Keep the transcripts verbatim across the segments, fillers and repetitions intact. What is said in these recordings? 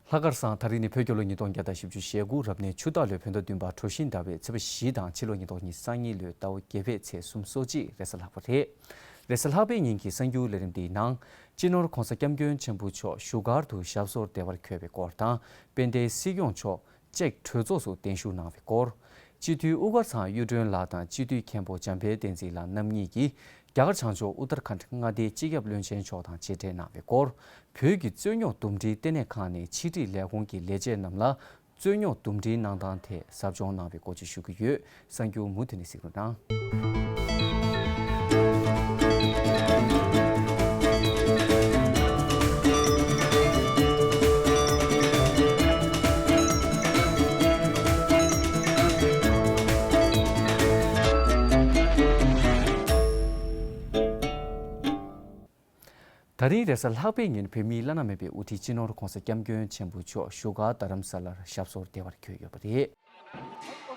ལྷག་དཀར་བཟང་། ད་རིང་ནི་བོད་རྒྱལ་ལོ་ཉིས་སྟོང་བརྒྱ་དང་བཞི་བཅུ་ཞེ་དགུ་རབ་གནས་ཆུ་སྟག་ལོའི་བོད་ཟླ་བདུན་པ་གྲོ་བཞིན་ཟླ་བའི་ཚེས་པ་བཞི་དང་ཕྱི་ལོ་ཉིས་སྟོང་ཉི་ཤུ་རྩ་གཉིས་ལོའི་ཟླ་བ་བརྒྱད་པའི་ཚེས་སོ་གཅིག་རེས་གཟའ་ལྷག་པ་རེད། རེས་གཟའ་ལྷག་པའི་ཉིན་གྱི་གསར་འགྱུར་ལས་རིམ་འདིའི་ནང་། སྤྱི་ནོར་༧གོང་ས་༧སྐྱབས་མགོན་ཆེན་པོ་མཆོག་བཞུགས་སྒར་དུ་ཞབས་སོར་བདེ་བར་འཁོད་པའི་སྐོར་དང་། དཔལ་ལྡན་སྲིད་སྐྱོང་མཆོག་ཅེཀ་གྲོས་ཚོགས་སུ་གདན་ཞུ་གནང་བའི་སྐོར། སྤྱི་འཐུས་དབུ་དཀར་ཚང་གཡུ་སྒྲོན་ལགས་དང་སྤྱི་འཐུས་མཁན་པོ་འཇམ་དཔལ་བསྟན་འཛིན་ལགས་རྣམ་གཉིས་ཀྱིས་རྒྱ་གར་བྱང་ཕྱོགས་ཨུ་ཏར་ཁཱན་མངའ་སྡེའི་སྤྱི་ཁྱབ་བློན་ཆེན་མཆོག་དང་མཇལ་འཕྲད་གནང་བའི་སྐོར། བོད་ཀྱི་རྩོད་རྙོག་འདུམ་འགྲིག་ལྟེ་གནས་ཁང་ནས་ཕྱི་དྲིལ་ལས་ཁུངས་ཀྱི་ལས་བྱེད་རྣམས་ལ་རྩོད་རྙོག་འདུམ་འགྲིག་གནང་སྟངས་ཐད་ཟབ་སྦྱོང་གནང་བའི་སྐོར་བཅས་ཞུ་གི་ཡོད། གསར་འགྱུར་མུ་མཐུད་ནས་གཟིགས་རོགས་གནང་། ད་རིང་རེས་གཟའ་ལྷག་པའི་ཉིན་བོད་མིའི་བླ་ན་མེད་པའི་དབུ་ཁྲིད་སྤྱི་ནོར་༧གོང་ས་༧སྐྱབས་མགོན་ཆེན་པོ་མཆོག་བཞུགས་སྒར་རྡ་རམ་ས་ལར་ཞབས་སོར་བདེ་བར་འཁོད་ཡོད་པ་རེད།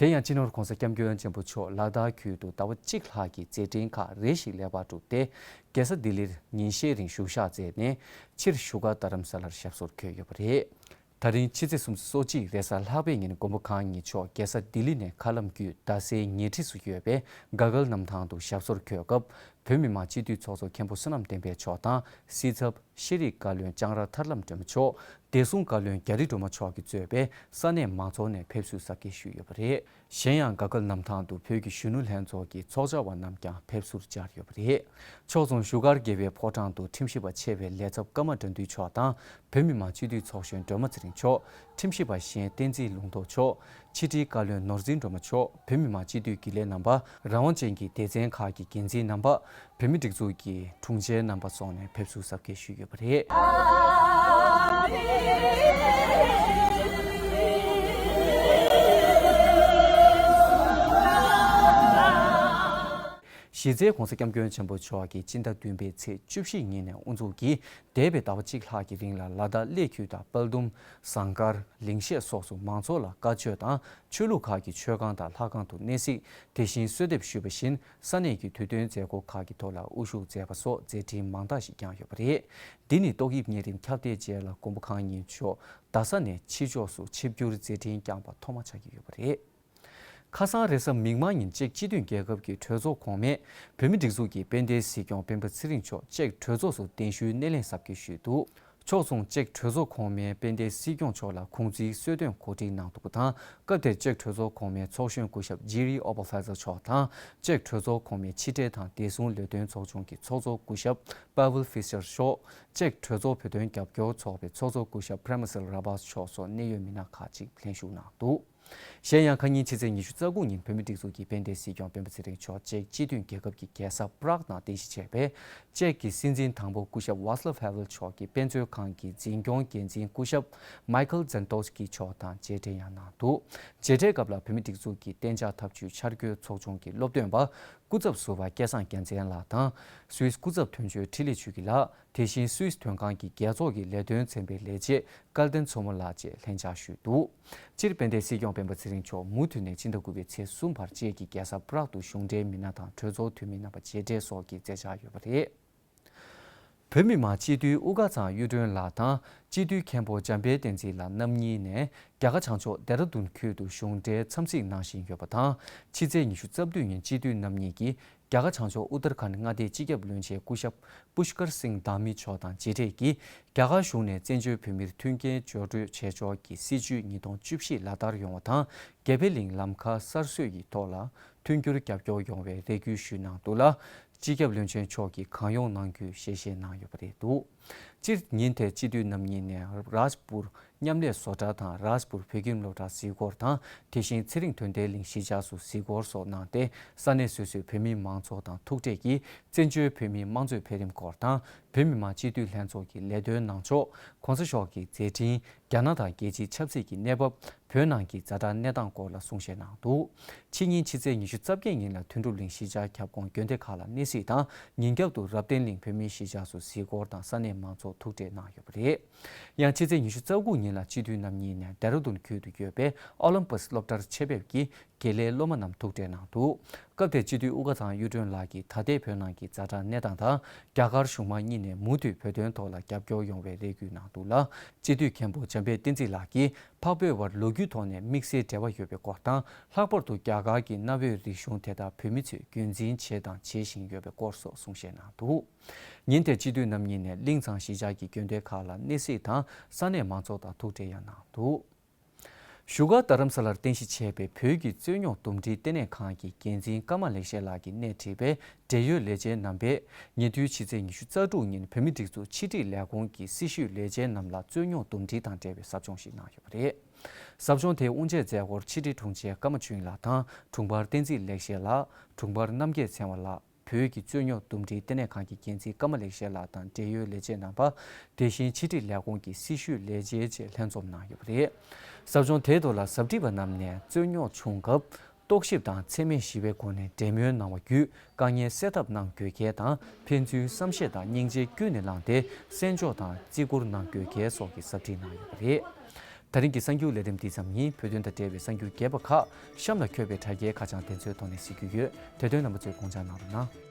དེ་ཡང་སྤྱི་ནོར་༧གོང་ས་༧སྐྱབས་མགོན་ཆེན་པོ་མཆོག་ལ་དྭགས་ཁུལ་དུ་ཟླ་བ་གཅིག་ལྷག་གི་མཛད་འཕྲིན་ཁག་རེ་ཞིག་ལེགས་པར་གྲུབ་སྟེ། རྒྱལ་ས་ལྡི་ལིར་ཉིན་ཤས་རིང་བཞུགས་ཞག་མཛད་ནས་ཕྱིར་བཞུགས་སྒར་རྡ་རམ་ས་ལར་ཞབས་སོར་འཁོད་ཡོད་པ་རེད། ད་རིང་ཕྱི་ཚེས་སོ་གཅིག་རེས་གཟའ་ལྷག་པའི་ཉིན་མགོན་པོ་གང་ཉིད་མཆོག་རྒྱལ་ས་ལྡི་ལི་ནས་མཁའ་ལམ་བརྒྱུད་རྡ་སའི་ཉེ་འཁྲིས་སུ་ཡོད་པའི་ག་གལ་གནམ་ཐང་དུ་ཞབས་སོར་འཁོད་སྐབས། བོད་མི་མང་སྤྱི་འཐུས་ཚོགས་གཙོ་མཁན་པོ་བསོད་ནམས་བསྟན་འཕེལ་མཆོག་དང་སྲིད་ཚབ་ཤེས་རིག་བཀའ་བློན་ལྕང་ར་ཐར་ལམ་སྒྲོལ་མ་མཆོག་བདེ་སྲུང་བཀའ་བློན་རྒྱ་རི་སྒྲོལ་མ་མཆོག་གིས་གཙོས་པའི་ས་གནས་མང་ཚོགས་ནས་ཕེབས་བསུ་གཟབ་རྒྱས་ཞུས་ཡོད་པ་རེད། གཞན་ཡང་ག་གལ་གནམ་ཐང་དུ་བོད་ཀྱི་གཞོན་ནུ་ལྷན་ཚོགས་ཀྱི་ཚོགས་བཅར་བ་རྣམས་ཀྱང་ཕེབས་བསུར་བཅར་ཡོད་པ་རེད། ཕྱོགས་མཚུངས་བཞུགས་སྒར་རྒྱལ་བའི་ཕོ་བྲང་དུ་ཁྲིམས་ཞིབ་པ་ཆེ་བའི་ལས་ཚབ་ཀརྨ་དགྲ་འདུལ་མཆོག་དང་བོད་མི་མང་སྤྱི་འཐུས་ཚོགས་གཞོན་སྒྲོལ་མ་ཚེ་རིང་མཆོག་ཁྲིམས་ཞིབ་པ་གཞན་བསྟན་འཛིན་ལུང་རྟོགས་མཆོག་ཕྱི་དྲིལ་བཀའ་བློན་ནོར་འཛིན་སྒྲོལ་མ་མཆོག་བོད་མི་མང་སྤྱི་འཐུས་དགེ་ལས་རྣམ་པ། རང་དབང་ཅན་གྱི་སྡེ་ཚན་ཁག་གི་འགན་འཛིན་རྣམ་པ། བོད་མི་སྒྲིག་འཛུགས་ཀྱི་དྲུང་ཆེ་རྣམ་པ་སོགས་ནས་ཕེབས་བསུ་གཟབ་རྒྱས་ཞུས་ཡོད་པ་རེད། གཞི་རྩའི་༧གོང་ས་༧སྐྱབས་མགོན་ཆེན་པོ་མཆོག་གིས་སྤྱི་ཟླ་བདུན་པའི་ཚེས་བཅུ་བཞི་ཉིན་ནས་དབུ་འཛུགས་ཀྱིས་འདས་པའི་ཟླ་བ་གཅིག་ལྷག་གི་རིང་ལ་ལ་དྭགས་གླེ་ཁུལ་དང་དཔལ་ལྡུམ། ཟངས་དཀར། ལིང་ཤེད་སོགས་སུ་མང་ཚོགས་ལ་བཀའ་ཆོས་དང་ཆོས་ལུགས་ཁག་གི་ཆོས་ཁང་དང་ལྷ་ཁང་དུ་གནས་གཟིགས། དེ་བཞིན་གསོལ་འདེབས་ཞུས་པ་བཞིན་ས་གནས་ཀྱི་དུས་སྟོན་མཛད་སྒོ་ཁག་གི་ཐོག་ལ་དབུ་བཞུགས་མཛད་པ་སོགས་མཛད་འཕྲིན་མང་དག་ཞིག་བསྐྱངས་ཡོད་པ་རེད། འདི་ནི་ཏོག་དབྱིབས་གཉན་རིམས་ཁྱབ་གདལ་རྗེས་ལ་མགོན་པོ་གང་ཉིད་མཆོག་རྡ་ས་ནས་ཕྱི་ཕྱོགས་སུ་ཆིབས་བསྒྱུར་མཛད་འཕྲིན་བསྐྱངས་པ་ཐོག་མ་ཆགས་ཀྱི་ཡོད་པ་རེད། ཁ་སང་རེས་གཟའ་མིག་དམར་ཉིན་ཅེཀ་སྤྱི་མཐུན་རྒྱལ་ཁབ་ཀྱི་གྲོས་ཚོགས་གོང་མས་བོད་མི་སྒྲིག་འཛུགས་ཀྱི་དཔལ་ལྡན་སྲིད་སྐྱོང་སྤེན་པ་ཚེ་རིང་མཆོག་ཅེཀ་གྲོས་ཚོགས་སུ་གདན་ཞུའི་སྣེ་ལེན་གཟབ་རྒྱས་ཞུས་འདུག་ཕྱོགས་མཚུངས་ཅེཀ་གྲོས་ཚོགས་གོང་མས་དཔལ་ལྡན་སྲིད་སྐྱོང་མཆོག་ལ་གུང་ཚིགས་གསོལ་སྟོན་གོ་སྒྲིག་གནང་འདུག་པ་དང་། སྐབས་དེར་ཅེཀ་གྲོས་ཚོགས་གོང་མའི་ཚོགས་གཞོན་སྐུ་ཞབས་ཇི་རི་ཨོ་པ་ཧྥེ་ཛར་མཆོག་དང་ཅེཀ་གྲོས་ཚོགས་གོང་མའི་ཕྱི་འབྲེལ་དང་བདེ་སྲུང་ལས་དོན་ཚོགས་ཆུང་གི་ཚོགས་གཙོ་སྐུ་ཞབས་པ་ཝེལ་ཧྥི་ཤར་མཆོག་ཅེཀ་གྲོས་ཚོགས་བོད་དོན་རྒྱབ་སྐྱོར་ཚོགས་པའི་ཚོགས་གཙོ་སྐུ་ཞབས་པྲེ་མ་སེལ་ར་བཱས་མཆོག་སོགས་གནད་ཡོད་མི་སྣ་ཁག་ཅིག་ལྷན་ཞུགས་གནང་འདུག་གཞན་ཡང་ཁ་ཉིན་ཕྱི་ཚེས་ཉི་ཤུ་རྩ་དགུ་ཉིན་བོད་མི་སྒྲིག་འཛུགས་ཀྱི་དཔལ་ལྡན་སྲིད་སྐྱོང་སྤེན་པ་ཚེ་རིང་མཆོག་ཅེཀ་སྤྱི་མཐུན་རྒྱལ་ཁབ་ཀྱི་རྒྱལ་ས་པ་རག་ནང་རྟེན་གཞི་བྱས་པའི་ཅེཀ་གི་སྲིད་འཛིན་དང་པོ་སྐུ་ཞབས་ཝཱ་སི་ལབ་ཧ་ཝེལ་མཆོག་གི་དཔེ་མཛོད་ཁང་གི་འཛིན་སྐྱོང་འགན་འཛིན་སྐུ་ཞབས་མའི་ཁལ་ཛན་ཏོ་སི་ཀི་མཆོག་དང་མཇལ་འཕྲད་ཡང་གནང་འདུག་མཇལ་འཕྲད་སྐབས་ལ་བོད་མི་སྒྲིག་འཛུགས་ཀྱི་གཏན་འཇགས་ཐབས་ཇུས་འཆར་འགོད་ཚོགས་ཆུང་གི་སློབ་སྟོན་པ་སྐུ་ཚབ་ཟུར་པ་སྐལ་བཟང་རྒྱལ་མཚན་ལགས་དང་སུད་སི་སྐུ་ཚབ་དོན་གཅོད་འཕྲིན་ལས་ཆོས་སྐྱིད་ལགས། དེ་བཞིན་སུད་སི་དོན་ཁང་གི་རྒྱལ་ཚོགས་ཀྱི་ལས་དོན་ཚན་པའི་ལས་བྱེད་སྐལ་ལྡན་མཚོ་མོ་ལགས་བཅས་ལྷན་བཅར་ཞུས་འདུག་སྤྱིར་དཔལ་ལྡན་སྲིད་སྐྱོང་སྤེན་པ་ཚེ་རིང་མཆོག་མུ་མཐུད་ནས་སྤྱི་ཟླ་དགུ་པའི་ཚེས་གསུམ་བར་ཅེཀ་གི་རྒྱལ་ས་པ་རག་ཏུ་གཞུང་འབྲེལ་མི་སྣ་དང་གྲོས་ཚོགས་འཐུས་མི་རྣམ་པ་མཇལ་འཕྲད་སོགས་ཀྱི་མཛད་འཆར་ཡོད་པ་རེད། བོད་མི་མང་སྤྱི་འཐུས་དབུ་དཀར་ཚང་གཡུ་སྒྲོན་ལགས་དང་སྤྱི་འཐུས་མཁན་པོ་འཇམ་དཔལ་བསྟན་འཛིན་ལགས་རྣམ་གཉིས་ནས་རྒྱ་གར་བྱང་ཕྱོགས་ལྡེ་ར་ལྡུན་ཁུལ་དུ་གཞུང་འབྲེལ་འཚམས་གཟིགས་གནང་བཞིན་ཡོད་པ་དང་། ཕྱི་ཚེས་ཉི་ཤུ་རྩ་བདུན་ཉིན་སྤྱི་འཐུས་རྣམ་གཉིས་ཀྱིས། རྒྱ་གར་བྱང་ཕྱོགས་ཨུ་ཏར་ཁཱན་མངའ་སྡེའི་སྤྱི་ཁྱབ་བློན་ཆེན་སྐུ་ཞབས་པུཤ་ཀར་སིང་དྷ་མི་མཆོག་དང་མཇལ་འཕྲད་ཀྱིས། རྒྱ་གར་གཞུང་ནས་བཙན་བྱོལ་བོད་མིར་མཐུན་རྐྱེན་སྦྱོར་སྤྲོད་བྱེད་ཕྱོགས་ཀྱི་སྲིད་བྱུས་ཉིས་སྟོང་བཅུ་བཞི་ལག་བསྟར་ཡོང་བ་དང་། དགེ་འཕེལ་གླིང་ལམ་ཁ་གསར་བཟོས་ཀྱི་ཐོག་ལ་མཐུན་འགྱུར་རྒྱབ་སྐྱོར་ཡོང་བའི་རེ་སྐུལ་ཞུས་གནང་འདུག་ལ། སྤྱི་ཁྱབ་བློན་ཆེན་མཆོག་གིས་གང་ཡོང་གནང་རྒྱུའི་ཞལ་བཞེས་གནང་ཡོད་པ་རེད་འདུག་སྤྱིར་ཉིན་དེར་སྤྱི་འཐུས་རྣམ་གཉིས་ནས་རཱཇ་པུར་མཉམ་ལས་བཟོ་གྲྭ་དང་རཱཇ་པུར་བོད་ཁྱིམ་སློབ་གྲྭ་གཟིགས་སྐོར་དང་། དེ་བཞིན་ཚེ་རིང་དོན་ལྡན་གླིང་གཞིས་ཆགས་སུ་གཟིགས་སྐོར་སོགས་གནང་སྟེ། ས་གནས་སོ་སོའི་བོད་མི་མང་ཚོགས་དང་ཐུག་འཕྲད་ཀྱིས་བཙན་བྱོལ་བོད་མིའི་དམངས་གཙོའི་འཕེལ་རིམ་སྐོར་དང་། བོད་མི་མང་སྤྱི་འཐུས་ལྷན་ཚོགས་ཀྱི་ལས་དོན་གནང་ཕྱོགས། ༸གོང་ས་མཆོག་གི་མཛད་འཕྲིན། རྒྱ་ནག་དང་རྒྱལ་སྤྱིའི་ཆབ་སྲིད་ཀྱི་གནས་བབ། བོད་ནང་གི་ཛ་དྲག་གནས་སྟངས་སྐོར་ལ་གསུང་བཤད་གནང་འདུག་ཕྱི་ཉིན་ཕྱི་ཚེས་ཉི་ཤུ་རྩ་བརྒྱད་ཉིན་ལ་དོན་གྲུབ་གླིང་གཞིས་ཆགས་ཁྱབ་ཁོངས་དགོན་སྡེ་ཁག་ལ་གནས་གཟིགས་དང་། ཉིན་རྒྱབ་ཏུ་རབ་བརྟན་གླིང་བོད་མིའི་གཞིས་ཆགས་སུ་གཟིགས་སྐོར་དང་ས་གནས་མང་ཚོགས་ཐུག་འཕྲད་གནང་ཡོད་པ་རེད། ཡང་ཕྱི་ཚེས་ཉི་ཤུ་རྩ་དགུ་ཉིན་ལ་སྤྱི་འཐུས་རྣམ་གཉིས་ནས་ཌེ་ར་ལྡུན་ཁུལ་དུ་ཡོད་པའི་ཨོ་ལིམ་པས་སློབ་གྲྭར་ཆེད་ཕེབས་ཀྱིས་དགེ་ལས་སློབ་མ་རྣམས་ཐུག་འཕྲད་གནང་འདུག་སྐབས་དེར་སྤྱི་འཐུས་དབུ་དཀར་ཚང་གཡུ་སྒྲོན་ལགས་ཀྱིས་ད་ལྟའི་བོད་ནང་གི་ཛ་དྲག་གནས་སྟངས་དང་། རྒྱ་གར་གཞུང་མང་གཉིས་ནས་མུ་མཐུད་བོད་དོན་ཐོག་ལ་རྒྱབ་སྐྱོར་ཡོང་བའི་རེ་སྐུལ་གནང་འདུག་ལ། སྤྱི་འཐུས་མཁན་པོ་འཇམ་དཔལ་བསྟན་འཛིན་ལགས་ཀྱིས་འཕགས་བོད་བར་ལོ་རྒྱུས་ཐོག་ནས་དམིགས་བསལ་འབྲེལ་བ་ཡོད་པའི་སྐོར་དང་། ལྷག་པར་དུ་རྒྱ་གར་གྱི་གནའ་བོའི་རིག་གཞུང་དེ་དག་བོད་མི་ཚོས་རྒྱུན་འཛིན་བྱས་དང་བྱེད་བཞིན་ཡོད་པའི་སྐོར་སོགས་གསུང་བཤད་གནང་འདུག་ཉིན་དེར་སྤྱི་འཐུས་རྣམ་གཉིས་ནས་གླིང་ཚང་གཞིས་ཆགས་ཀྱི་དགོན་སྡེ་ཁག་ལ་གནས་གཟིགས་དང་ས་གནས་མང་ཚོགས་དང་ཐུག་འཕྲད་ཡང་གནང་འདུག་བཞུགས་སྒར་རྡ་རམ་ས་ལར་རྟེན་གཞི་བྱས་པའི་བོད་ཀྱི་རྩོད་རྙོག་འདུམ་འགྲིག་ལྟེ་གནས་ཁང་གི་འགན་འཛིན་ཀརྨ་ལེགས་བཤད་ལགས་ཀྱིས་སྣེ་ཁྲིད་པའི་འབྲེལ་ཡོད་ལས་བྱེད་རྣམ་པས་ཉེ་དུས་ཕྱི་ཚེས་ཉི་ཤུ་རྩ་དྲུག་ཉིན་བོད་མིའི་སྒྲིག་འཛུགས་ཕྱི་དྲིལ་ལས་ཁུངས་ཀྱི་སྲི་ཞུའི་ལས་བྱེད་རྣམས་ལ་རྩོད་རྙོག་འདུམ་འགྲིག་དང་འབྲེལ་བའི་ཟབ་སྦྱོང་ཞིག་གནང་ཡོད་པ་རེད། ཟབ་སྦྱོང་དེའི་དབུ་འབྱེད་མཛད་སྒོར་ཕྱི་དྲིལ་དྲུང་ཆེ་ཀརྨ་ཆོས་དབྱིངས་ལགས་དང་དྲུང་འཕར་བསྟན་འཛིན་ལེགས་བཤད་ལགས། དྲུང་འཕར་རྣམ་རྒྱལ་ཚེ་དབང་ལགས། བོད་ཀྱི་རྩོད་རྙོག་འདུམ་འགྲིག་ལྟེ་གནས་ཁང་གི་འགན་འཛིན་ཀརྨ་ལེགས་བཤད་ལགས་དང་འབྲེལ་ཡོད་ལས་བྱེད་རྣམ་པ། དེ་བཞིན་ཕྱི་དྲིལ་ལས་ཁུངས་ཀྱི་སྲི་ཞུའི་ལས་བྱེད་བཅས་ལྷན་འཛོམས་གནང་ཡོད་པ་རེད། ཟབ་སྦྱོང་དེའི་ཐོག་ལ་ཟབ་ཁྲིད་པ་རྣམས་ནས་རྩོད་རྙོག་བྱུང་སྐབས་རྟོག་ཞིབ་དང་འཚེ་མེད་ཞི་བའི་སྒོ་ནས་འབྲེལ་མོལ་གནང་བ་བརྒྱུད་དཀའ་ངལ་སེལ་ཐབས་གནང་དགོས་གལ་དང་། ཕན་ཚུན་བསམ་ཤེས་དང་སྙིང་རྗེ་ཀུན་ནས་བསླངས་ཏེ་གསན་འཇོག་དང་བརྩི་བཀུར་གནང་དགོས་གལ་སོགས་ཀྱི་ཟབ་ཁྲིད་གནང་ཡོད་པ་རེད། ད་རིང་གི་གསར་འགྱུར་ལས་རིམ་འདི་ཙམ་ཡིན། བོད་དོན་དང་འབྲེལ་བའི་གསར་འགྱུར་རྒྱས་པ་ཁག་གཤམ་ལ་འཁོད་པའི་དྲ་རྒྱའི་ཁ་བྱང་དེ་ཚོའི་ཐོག་ནས་གཟིགས་རྒྱུ་ཡོད། དེ་དོན་རྣམ་པ་ཚོས་དགོངས་འཇགས་གནང་རོགས་གནང་།